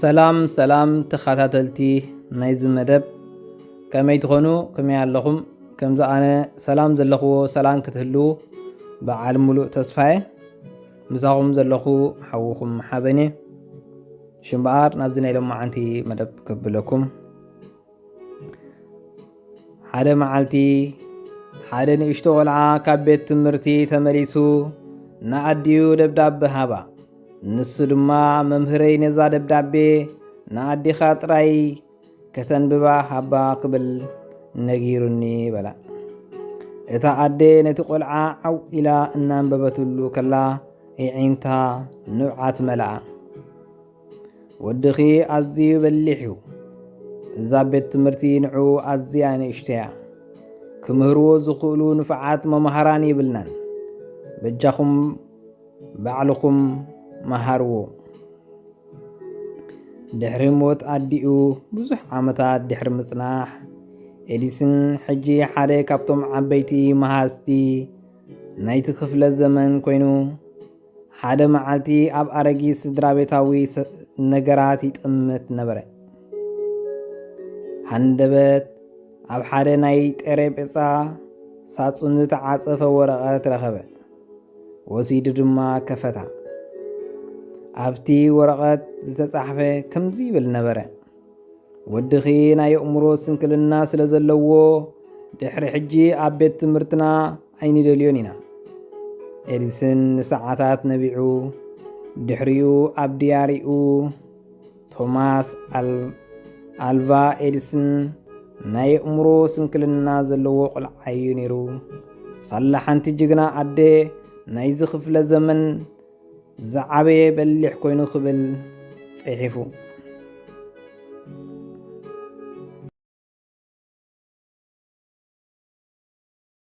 ሰላም ሰላም ተኸታተልቲ ናይዚ መደብ፣ ከመይ ትኾኑ? ከመይ ኣለኹም? ከምዚ ኣነ ሰላም ዘለኽዎ ሰላም ክትህልዉ በዓል ሙሉእ ተስፋየ። ምሳኹም ዘለኹ ሓውኹም ሓበን እየ። ሽምበኣር ናብዚ ናይ ሎማዓንቲ መደብ ከብለኩም። ሓደ መዓልቲ ሓደ ንእሽቶ ቆልዓ ካብ ቤት ትምህርቲ ተመሊሱ ንኣዲኡ ደብዳበ ሃባ። ንሱ ድማ፣ መምህረይ ነዛ ደብዳቤ ንኣዴኻ ጥራይ ከተንብባ ሃባ ክብል ነጊሩኒ በላ። እታ ኣደ ነቲ ቆልዓ ዓው ኢላ እናንበበትሉ ከላ፣ ኣዒንታ ንብዓት መለኣ። ወድኺ ኣዝዩ በሊሕ እዩ። እዛ ቤት ትምህርቲ ንዕኡ ኣዝያ ንእሽቶ እያ። ክምህርዎ ዝኽእሉ ንፉዓት መምሃራን የብልናን። በጃኹም ባዕልኹም መሃርዎ። ድሕሪ ሞት ኣዲኡ ብዙሕ ዓመታት ድሕሪ ምጽናሕ፣ ኤዲስን ሕጂ ሓደ ካብቶም ዓበይቲ መሃዝቲ ናይቲ ክፍለ ዘመን ኮይኑ፣ ሓደ መዓልቲ ኣብ ኣረጊት ስድራ ቤታዊ ስ-፣ ነገራት ይጥምት ነበረ። ሃንደበት ኣብ ሓደ ናይ ጠረጴዛ ሳጹን ዝተዓጸፈ ወረቐት ረኸበ። ወሲዱ ድማ ከፈታ። ኣብቲ ወረቐት ዝተጻሕፈ ከምዚ ይብል ነበረ። ወድኺ ናይ ኣእምሮ ስንክልና ስለ ዘለዎ፣ ድሕሪ ሕጂ ኣብ ቤት ትምህርትና ኣይንደልዮን ኢና። ኤዲስን ንሰዓታት ነቢዑ፣ ድሕሪኡ ኣብ ድያሪኡ፣ ቶማስ ኣል-፣ ኣልቫ ኤዲስን ናይ ኣእምሮ ስንክልና ዘለዎ ቆልዓ እዩ ነይሩ። ሳላ ሓንቲ ጅግና ኣደ ናይዚ ክፍለ ዘመን ዝዓበየ በሊሕ ኮይኑ ክብል ጽሒፉ።